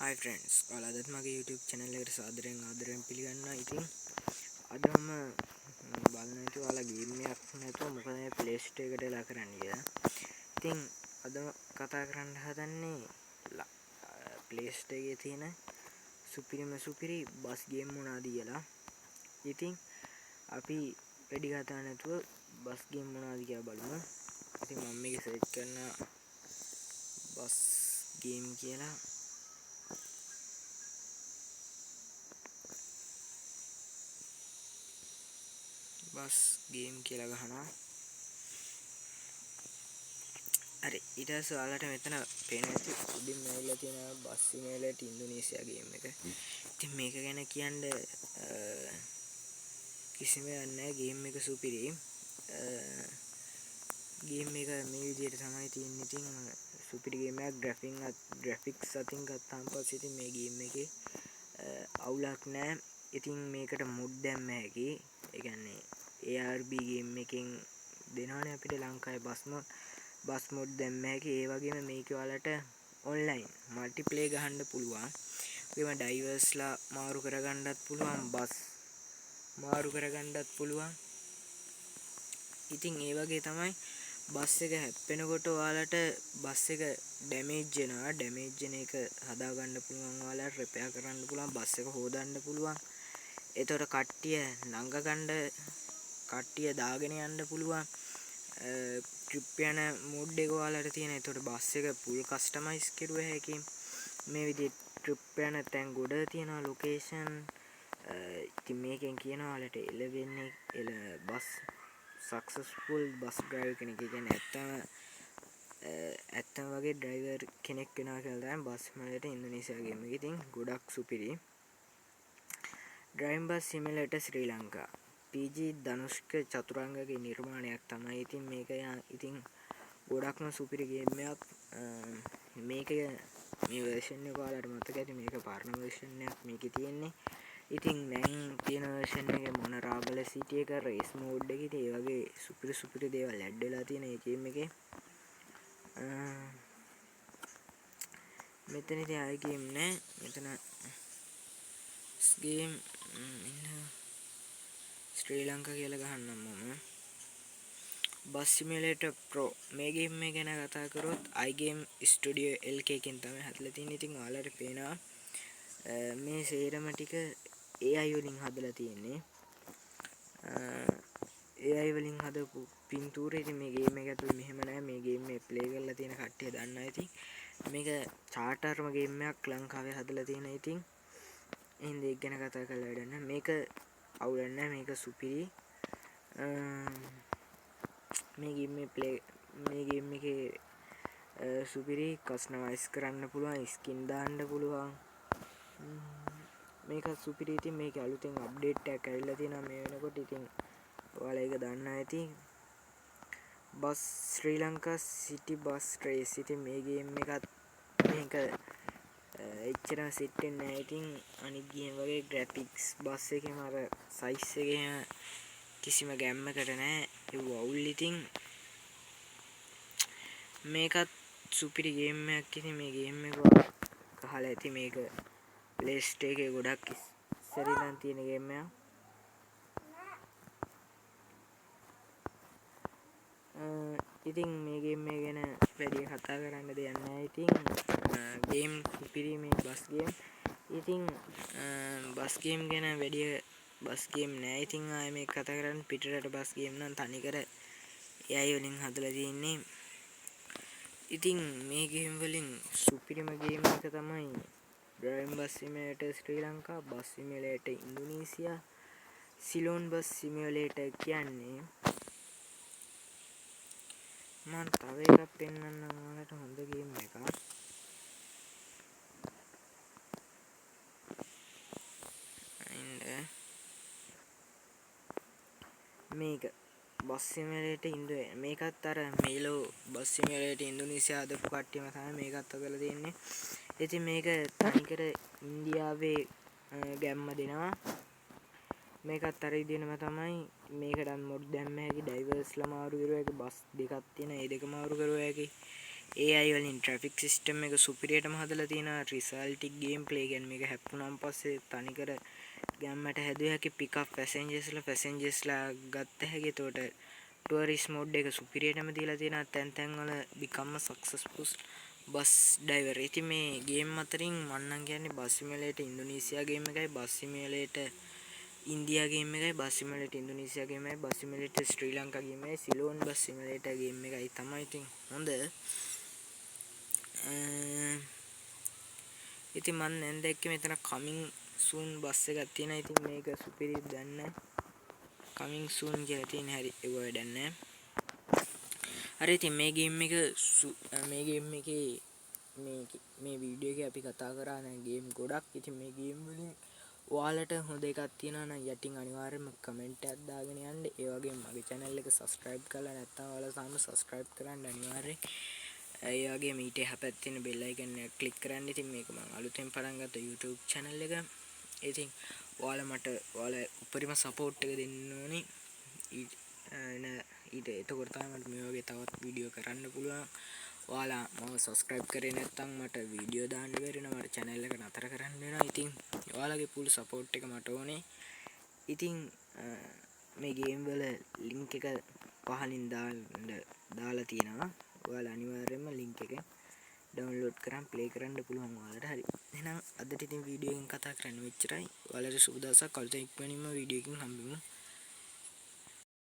Hi friends, ඔයාලා අදත් මගේ YouTube channel එකට සාදරයෙන් ආදරයෙන් පිළිගන්නවා. ඉතින් අද මම බලන ඉතින් ඔයාලා ගේම් එකක් නැතුව මොකද මේ Play Store එකට වෙලා කරන්නේ කියලා. ඉතින් අද කතා කරන්න හදන්නේ Play Store එකේ තියෙන සුපිරිම සුපිරි බස් ගේම් මොනවාද කියලා. ඉතින් අපි වැඩි කතා නැතුව බස් ගේම් මොනවාද කියලා බලමු. ඉතින් මම මේක සර්ච් කරන බස් ගේම් කියලා. බස් ගේම් කියලා ගහනවා. හරි, ඊට පස්සේ ඔයාලට මෙතන පේන ඇති උඩින් ඇවිල්ලා තියෙන බස් සිමියුලේටර් ඉන්දුනීසියා ගේම් එක. ඉතින් මේක ගැන කියන්න කිසිම දෙයක් නෑ. ගේම් එක සුපිරි. ගේම් එක මේ විදිහට තමයි තියෙන්නේ. ඉතින් සුපිරි ගේම් එකක්. ග්‍රැෆික්ස් අතින් ගත්තාම පස්සේ ඉතින් මේ ගේම් එකේ අවුලක් නෑ. ඉතින් මේකට මොඩ් දැම්ම හැකි. ඒ කියන්නේ ARB game එකෙන් දෙනවනේ අපිට ලංකාවේ බස් මොඩ්. බස් මොඩ් දැම්ම හැකි. ඒ වගේම මේක ඔයාලට ඔන්ලයින් මල්ටිප්ලේ ගහන්න පුළුවන්. ඒ වගේම ඩයිවර්ස්ලා මාරු කරගන්නත් පුළුවන්, බස් මාරු කරගන්නත් පුළුවන්. ඉතින් ඒ වගේ තමයි බස් එක හැප්පෙනකොට ඔයාලට බස් එක ඩැමේජ් වෙනවා. ඩැමේජ් වෙන එක හදාගන්න පුළුවන්, ඔයාලට රිපෙයාර් කරන්න පුළුවන්, බස් එක හොදන්න පුළුවන්. එතකොට කට්ටිය නංග ගන්න, කට්ටිය දාගෙන යන්න පුළුවන්. ට්‍රිප් යන මෝඩ් එක ඔයාලට තියෙන. එතකොට බස් එක ෆුල් කස්ටමයිස් කෙරුව හැකි. මේ විදිහට ට්‍රිප් යන තැන් ගොඩ තියෙනවා, ලොකේෂන්. ඉතින් මේකෙන් කියනවා ඔයාලට එළවෙන්නේ එළ බස් සක්සස්ෆුල් බස් ඩ්‍රයිවර් කෙනෙක්. ඒ කියන්නේ ඇත්තම වගේ ඩ්‍රයිවර් කෙනෙක් වෙනවා කියලා තමයි බස් සිමියුලේටර් ඉන්දුනීසියා ගේම් එක. ඉතින් ගොඩක් සුපිරි. ඩ්‍රයිවිං බස් සිමියුලේටර් ශ්‍රී ලංකා PG Dhanushka චතුරංගගේ නිර්මාණයක් තමයි. ඉතින් මේක ඉතින් ගොඩක්ම සුපිරි ගේම් එකක්. මේක මේ වර්ෂන් එක ඔයාලට මතක ඇති, මේක පරණ වර්ෂන් එකක් මේකේ තියෙන්නේ. ඉතින් දැන් තියෙන වර්ෂන් එකේ මොනරාගල සිටි එක රේස් මෝඩ් එක, ඉතින් ඒ වගේ සුපිරි සුපිරි දේවල් ඇඩ් වෙලා තියෙන මේ ගේම් එකේ. මෙතන ඉතින් ආයෙ ගේම් නෑ. මෙතන ගේම් ඉන්න ශ්‍රී ලංකා කියලා ගහන්නම් මම. බස් සිමියුලේටර් ප්‍රෝ මේ ගේම් එක ගැන කතා කරොත් iGame Studio LK එකෙන් තමයි හදලා තියෙන්නේ. ඉතින් ඔයාලට පේනවා මේ සේරම ටික AI වලින් හදලා තියෙන්නේ. AI වලින් හදපු පින්තූරේ. ඉතින් මේ ගේම් එක ඇතුලේ මෙහෙම නෑ. මේ ගේම් එක ප්ලේ කරලා තියෙන කට්ටිය දන්නවා. ඉතින් මේක චාටර්ම ගේම් එකක් ලංකාවේ හදලා තියෙන. ඉතින් එහෙනම් ඒක ගැන කතා කරලා වැඩක් නෑ. මේක අවුලක් නෑ, මේක සුපිරි. මේ ගේම් එක ප්ලේ, මේ ගේම් එකේ සුපිරි කස්ටමයිස් කරන්න පුළුවන්, ස්කින් දාන්න පුළුවන්. මේක සුපිරි. ඉතින් මේක අලුතෙන් අප්ඩේට් එකක් ඇවිල්ලා තියෙනවා මේ වෙනකොට. ඉතින් ඔයාලා ඒක දන්නා ඇති. බස් ශ්‍රී ලංකා සිටි බස් රේස්. ඉතින් මේ ගේම් එකත් මේක එච්චරම සෙට් වෙන්නේ නෑ. ඉතින් අනිත් ගේම් වගේ ග්‍රැෆික්ස් බස් එකේම අර සයිස් එකේම කිසිම ගැම්මකට නෑ. ඒ වවුල්. ඉතින් මේකත් සුපිරි ගේම් එකක්. ඉතින් මේ ගේම් එක ගහලා ඇති. මේක Play Store එකේ ගොඩක් ඉස්සර ඉඳන් තියෙන ගේම් එකක්. ඉතින් මේ ගේම් එක ගැන වැඩි කතා කරන්න දෙයක් නෑ. ඉතින් ගේම් සුපිරි මේ බස් ගේම්. ඉතින් බස් ගේම් ගැන වැඩි බස් ගේම් නෑ. ඉතින් ආයේ මේ කතා කරන්න පිටරට බස් ගේම් නම් තනිකර AI වලින් හදලා තියෙන්නේ. ඉතින් මේ ගේම් වලින් සුපිරිම ගේම් එක තමයි driving bus simulator Sri Lanka, bus simulator Indonesia, Ceylon bus simulator කියන්නේ. මං තව එකක් පෙන්වන්නම් ඔයාලට හොඳ ගේම් එකක්. ඉන්න. මේක බස් සිමියුලේටර් ඉන්දෝ, මේකත් අර මේලෝ බස් සිමියුලේටර් ඉන්දුනීසියා හදපු කට්ටියම තමයි මේකත් හදලා තියෙන්නේ. ඉතින් මේක තනිකර ඉන්දියාවේ ගැම්ම දෙනවා. මේකත් අර විදිහටම තමයි. මේකටත් මොඩ් දැම්ම හැකි, ඩයිවර්ස්ලා මාරු කරුව හැකි, බස් දෙකක් තියෙන ඒ දෙක මාරු කරුව හැකි. AI වලින් ට්‍රැෆික් සිස්ටම් එක සුපිරියටම හදලා තියෙනවා. රිසල්ටික් ගේම් ප්ලේ කියන්නේ මේක හැප්පුණාන් පස්සේ තනිකර ගැම්මට හැදුව හැකි. පික් අප් පැසෙන්ජර්ස්ලා, පැසෙන්ජර්ස්ලා ගත්ත හැකි. එතකොට ටුවරිස්ට් මෝඩ් එක සුපිරියටම දීලා තියෙනවා තැන් තැන් වල. Become a successful bus driver. ඉතින් මේ ගේම් අතරින් මං නම් කියන්නේ බස් සිමියුලේටර් ඉන්දුනීසියා ගේම් එකයි, බස් සිමියුලේටර් ඉන්දියා ගේම් එකයි, බස් සිමියුලේටර් ඉන්දුනීසියා ගේම් එකයි, බස් සිමියුලේටර් ශ්‍රී ලංකා ගේම් එකයි, සිලෝන් බස් සිමියුලේටර් ගේම් එකයි තමයි ඉතින් හොඳ. ඉතින් මං දැන් දැක්කේ මෙතන කමින් සූන් බස් එකක් තියෙනවා. ඉතින් මේක සුපිරිද දන්නේ, කමින් සූන් කියලා තියෙන. හරි, ඒව වැඩක් නෑ. හරි, ඉතින් මේ ගේම් එක, මේ ගේම් එකේ මේ මේ වීඩියෝ එකේ අපි කතා කරා දැන් ගේම් ගොඩක්. ඉතින් මේ ගේම් වලින් ඔයාලට හොඳ එකක් තියෙනවා නම් යටින් අනිවාර්යයෙන්ම කමෙන්ට් එකක් දාගෙන යන්න. ඒ වගේම මගේ channel එක subscribe කරලා නැත්නම් ඔයාලා තාම subscribe කරන්න අනිවාර්යෙන්. ඒ වගේම ඊට එහා පැත්තේ තියෙන බෙල් අයිකන් එක ක්ලික් කරන්න. ඉතින් මේක මම අලුතෙන් පටන් ගත්ත YouTube channel එක. ඉතින් ඔයාලා මට ඔයාලා උපරිම සපෝට් එක දෙන්න ඕනේ. ඊට එතකොට තමයි මට මේ වගේ තවත් වීඩියෝ කරන්න පුළුවන්. ඔයාලා මම සබ්ස්ක්‍රයිබ් කරේ නැත්නම් මට වීඩියෝ දාන්න බැරි වෙනවා, මට චැනල් එක නතර කරන්න වෙනවා. ඉතින් ඔයාලගේ ෆුල් සපෝට් එක මට ඕනේ. ඉතින් මේ ගේම් වල ලින්ක් එක පහලින් දාන්න දාලා තියෙනවා. ඔයාලා අනිවාර්යයෙන්ම ලින්ක් එක ඩවුන්ලෝඩ් කරන් ප්ලේ කරන්න පුළුවන් ඔයාලට. හරි, එහෙනම් අදට ඉතින් වීඩියෝ එකෙන් කතා කරන්න මෙච්චරයි. ඔයාලට සුබ දවසක්. අලුතෙන් ඉක්මනින්ම වීඩියෝ එකකින් හම්බෙමු.